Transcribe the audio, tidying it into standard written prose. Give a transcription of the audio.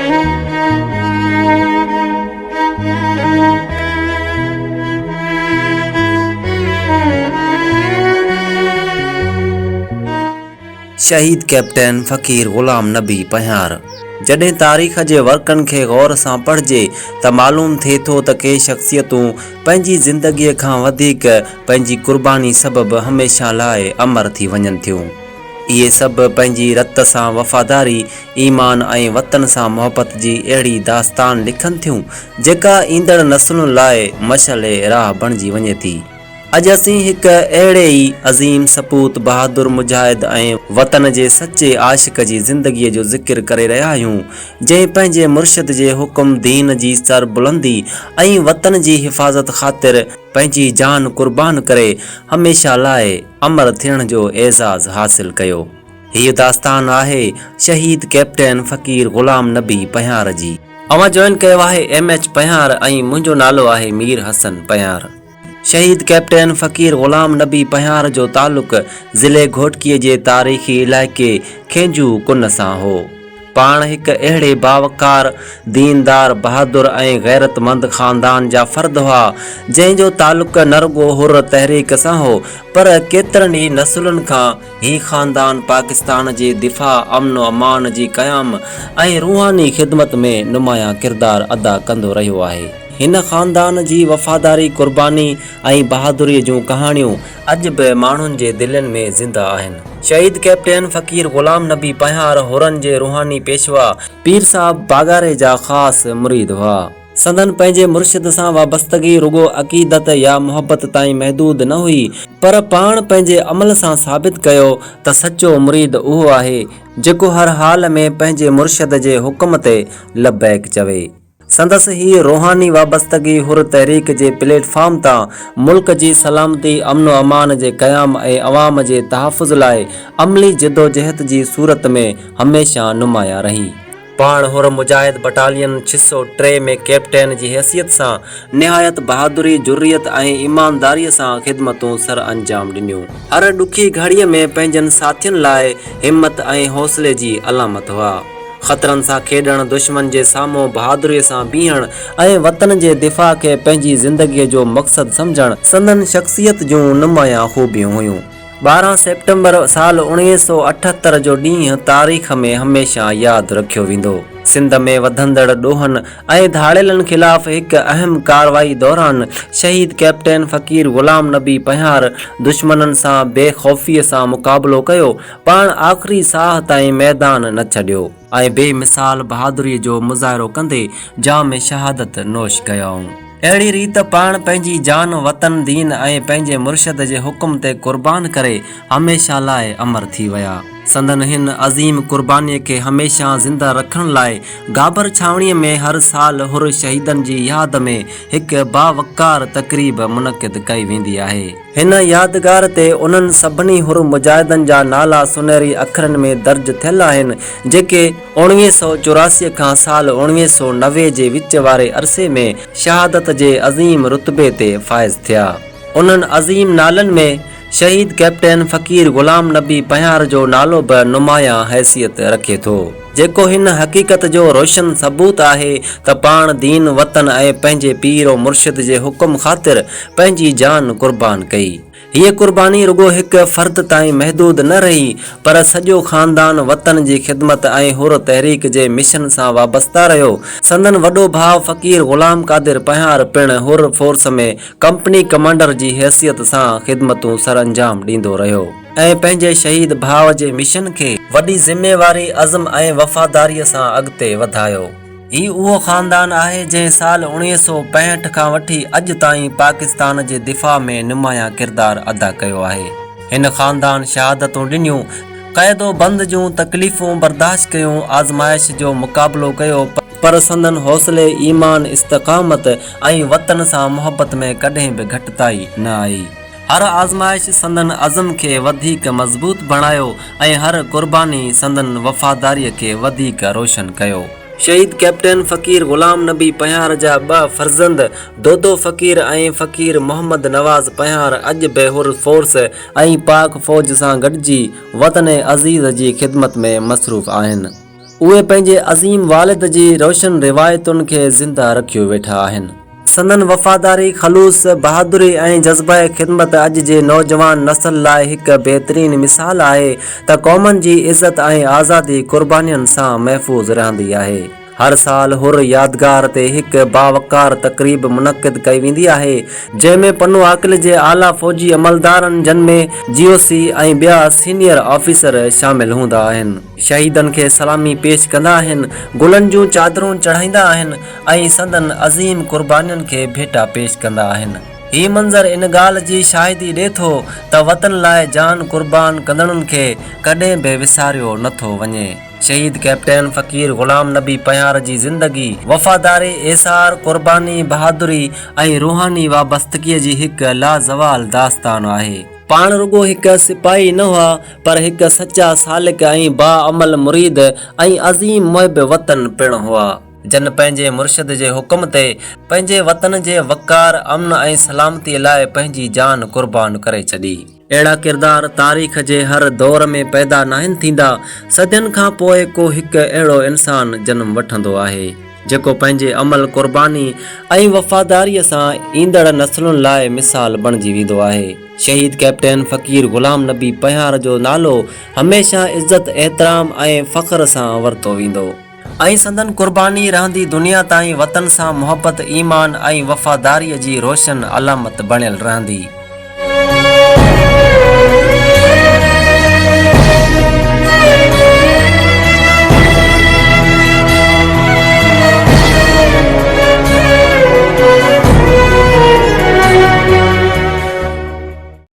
شهيد ڪئپٽن فقير غلام نبي پنهيار. جڏهن تاريخ جي ورقن کي غور سان پڙهجي ته معلوم ٿئي ٿو ته ڪي شخصيتون پنهنجي زندگيء کان وڌيڪ پنهنجي قرباني سبب هميشه لاء امر ٿي وڃن ٿيون. اهي سڀ پنهنجي رت سان وفاداري، ايمان ۽ وطن سان محبت جي اهڙي داستان لکن ٿيون، جيڪا ايندڙ نسلن لاء مشعل راهه بڻجي وڃي ٿي. اڄ اسين هڪ اهڙي ئي عظيم سپوت، بهادر مجاهد ۽ وطن جي سچي عاشق جي زندگيء جو ذڪر ڪري رهيا آهيون، جنهن پنهنجي مرشد جي حڪم، دين جي سربلندي ۽ وطن جي حفاظت خاطر پنهنجي جان قربان ڪري هميشه لاء امر ٿيڻ جو اعزاز حاصل ڪيو. هيء داستان آهي شهيد ڪئپٽن فقير غلام نبي پنهيار جي. اوهان جوائن ڪيو آهي ايم ايڇ پنهيار ۽ منهنجو نالو آهي مير حسن پنهيار. شهيد ڪئپٽن فقير غلام نبي پنهيار جو تعلق ضلعي گهوٽڪيء جي تاريخي علائقي کينجهو ڪن سان هو. پاڻ هڪ اهڙي باوقار، ديندار، بهادر ۽ غيرتمند خاندان جا فرد هئا، جنهن جو تعلق نه رڳو حر تحريڪ سان هو، پر ڪيترن ئي نسلن کان هي خاندان پاڪستان جي دفاع، امن و امان جي قيام ۽ روحاني خدمت ۾ نمايان ڪردار ادا ڪندو رهيو آهي. هن خاندان جي وفاداري، قرباني ۽ بهادريء جون ڪهاڻيون اڄ به ماڻهن جي دلين ۾ زنده آهن. شهيد ڪئپٽن فقير غلام نبي پنهيار حرن جي روحاني پيشوا پير صاحب پاڳاري جا خاص مريد هئا. سندن پنهنجي مرشد سان وابستگي رڳو عقيدت يا محبت تائين محدود نه هئي، پر پاڻ پنهنجي عمل سان ثابت ڪيو ته سچو مريد اهو آهي، جيڪو هر حال ۾ پنهنجي مرشد جي حڪم تي لبيڪ چوي. سندس هيء روحاني وابستگي حر تحريڪ جي پليٽ فارم تان ملڪ جي سلامتي، امن و امان جي قيام ۽ عوام جي تحفظ لاء عملي جدوجهد جي صورت ۾ هميشه نمايان رهي. پاڻ حر مجاهد بٽالين 603 ۾ ڪئپٽن جي حيثيت سان نهايت بهادري، جرئت ۽ ايمانداريء سان خدمتون سرانجام ڏنيون. هر ڏکي گهڙيء ۾ پنهنجن ساٿين لاء همت ۽ حوصلي جي علامت هئا. خطرن سان کيڏڻ، دشمن جي سامهون بهادريء سان بيهڻ ۽ وطن جي دفاع کي پنهنجي زندگيء جو مقصد سمجهڻ سندن شخصيت جون نمايان خوبيون هيون. 12 سيپٽمبر سال 1978 جو ڏينهن تاريخ ۾ هميشه ياد رکيو ويندو. سنڌ ۾ وڌندڙ ڏوهن ۽ ڌاڙيلن خلاف هڪ اهم ڪارروائي دوران شهيد ڪئپٽن فقير غلام نبي پنهيار دشمنن سان بي خوفيء سان مقابلو ڪيو، پاڻ آخري ساهه تائين ميدان نه ڇڏيو. ۽ بي مثال بهادريء جو مظاهرو ڪندي جام شهادت نوش ڪيائون. اهڙي ريت پاڻ پنهنجي جان وطن، دين ۽ پنهنجي مرشد جي حڪم تي قربان ڪري هميشه لاء امر ٿي ويا. سندن هن عظيم قربانيء کي هميشه زنده رکڻ لاء گابر ڇانوڻيء ۾ هر سال حر شهيدن جي ياد ۾ هڪ باوقار تقريب منعقد ڪئي ويندي آهي. هن يادگار تي انهن سڀني حر مجاهدن جا نالا سونهري اکرن ۾ درج ٿيل آهن، جيڪي 1984 کان سال 1990 جي وچ واري عرصي ۾ شهادت جي عظيم رتبي تي فائز ٿيا. انهن عظيم نالن ۾ شهيد ڪئپٽن فقير غلام نبي پنهيار جو نالو به نمايان حيثيت رکي ٿو. جيڪو هن حقيقت جو روشن ثبوت آهي ته پاڻ دين، وطن ۽ پنهنجي پير و مرشد جي حڪم خاطر پنهنجي جان قربان ڪئي. هيء قرباني رڳو هڪ فرد تائين محدود نه رهي، پر سڄو خاندان وطن جي خدمت ۽ حر تحريڪ جي مشن سان وابسته رهيو. سندن وڏو ڀاء فقير غلام قادر پنهيار پڻ حر فورس ۾ ڪمپني ڪمانڊر جي حيثيت سان خدمتون سرانجام ڏيندو رهيو. ۽ پنهنجي شهيد ڀاء جي مشن کي وڏي ذميواري، عزم ۽ وفاداريء سان اڳتي وڌايو. هي اهو خاندان آهي جنهن سال 1965 کان وٺي اڄ تائين پاڪستان جي دفاع ۾ نمايان ڪردار ادا ڪيو آهي. هن خاندان شهادتون ڏنيون، قيد و بند جون تڪليفون برداشت ڪيون، آزمائش جو مقابلو ڪيو، پر سندن حوصلي، ايمان، استقامت ۽ وطن سان محبت ۾ ڪڏهن به گهٽتائي نه آئي. هر آزمائش سندن عزم کي وڌيڪ مضبوط بڻايو ۽ هر قرباني سندن وفاداريء کي وڌيڪ روشن ڪيو. شهيد ڪئپٽن فقير غلام نبي پنهيار جا ٻه فرزند دودو فقير ۽ فقير محمد نواز پنهيار اڄ به حر فورس ۽ پاڪ فوج سان گڏجي وطن عزيز جي خدمت ۾ مصروف آهن. اهي پنهنجي عظيم والد جي روشن روايتن کي زنده رکيو ويٺا آهن. سندن وفاداري، خلوص، بهادري ۽ جذبه خدمت اڄ جي نوجوان نسل لاء هڪ بهترين مثال آهي ته قومن جي عزت ۽ آزادي قربانين سان محفوظ رهندي آهي. هر سال حر يادگار تي هڪ باوقار تقريب منعقد ڪئي ويندي آهي، جنهن ۾ پنو عاقل جي اعليٰ فوجي عملدارن جن ۾ جي او سي ۽ ٻيا سينيئر آفيسر شامل هوندا آهن. شهيدن کي سلامي پيش ڪندا آهن، گلن جون چادرون چڙهائيندا آهن ۽ سندن عظيم قربانين کي ڀيٽا پيش ڪندا آهن. هي منظر ان ڳالهه جي شاهدي ڏي ٿو ته وطن لاء جان قربان ڪندڙن کي ڪڏهن به وساريو نه ٿو وڃي. شهيد ڪئپٽن فقير غلام نبي پنهيار جي زندگي وفاداري، ايثار، قرباني، بهادري ۽ روحاني وابستگيء جي هڪ لازوال داستان آهي. پاڻ رڳو هڪ سپاهي نه هئا پر هڪ سچا سالڪ ۽ باعمل مريد ۽ عظيم محب وطن پڻ هئا. جن پنهنجي مرشد جي حڪم تي پنهنجي وطن جي وقار، امن ۽ سلامتي لاء پنهنجي جان قربان ڪري ڇڏي. اهڙا ڪردار تاريخ جي هر دور ۾ پيدا ناهن ٿيندا، صدين کان پوء ڪو هڪ اهڙو انسان جنم وٺندو آهي، جيڪو پنهنجي عمل، قرباني ۽ وفاداريء سان ايندڙ نسلن لاء مثال بڻجي ويندو آهي. شهيد ڪئپٽن فقير غلام نبي پنهيار جو نالو هميشه عزت، احترام ۽ فخر سان ورتو ويندو. ۽ سندن قرباني رهندي دنيا تائين وطن سان محبت، ايمان ۽ وفاداريء جي روشن علامت بڻيل رهندي.